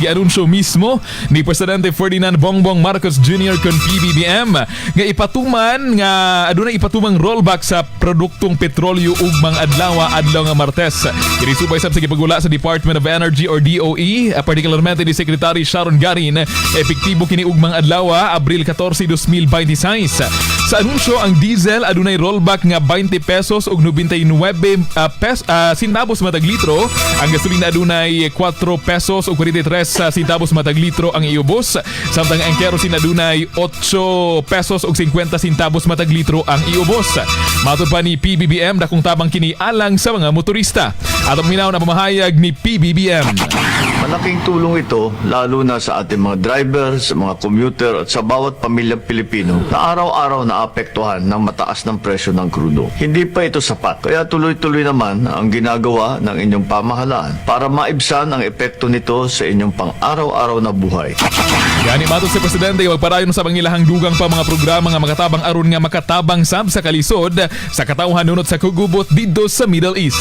Gianunsyo mismo ni Presidente Ferdinand Bongbong Marcos Jr. kon PBBM nga ipatuman nga adunay ipatumang rollback sa produktong petrolyo ugmang adlaw, adlaw nga Martes. Kini subay sab sa gipagula sa Department of Energy or DOE, particularmente ni Secretary Sharon Garin, epektibo kini ugmang adlaw, Abril 14, 2026. Sa anunsyo, ang diesel adunay rollback nga 20 pesos ug 99 centavos matag litro, ang gasolina adunay 4 pesos ug 43 centavos matag litro ang iubos, samtang ang kerosene adunay 8 pesos ug 50 centavos matag litro ang iubos. Matod pa ni PBBM, dakong tabang kini alang sa mga motorista. Atong minaw na pamahayag ni PBBM. Malaking tulong ito lalo na sa ating mga driver, sa mga commuter at sa bawat pamilyang Pilipino na araw-araw na apektuhan ng mataas ng presyo ng krudo. Hindi pa ito sapat, kaya tuloy-tuloy naman ang ginagawa ng inyong pamahalaan para maibsan ang epekto nito sa inyong pang-araw-araw na buhay. Gani matod sa presidente, magpadayon sa pangilahang dugang pa mga programa nga makatabang aron nga makatabang sab sa kalisod sa katawhan nunot sa kugubot didto sa Middle East.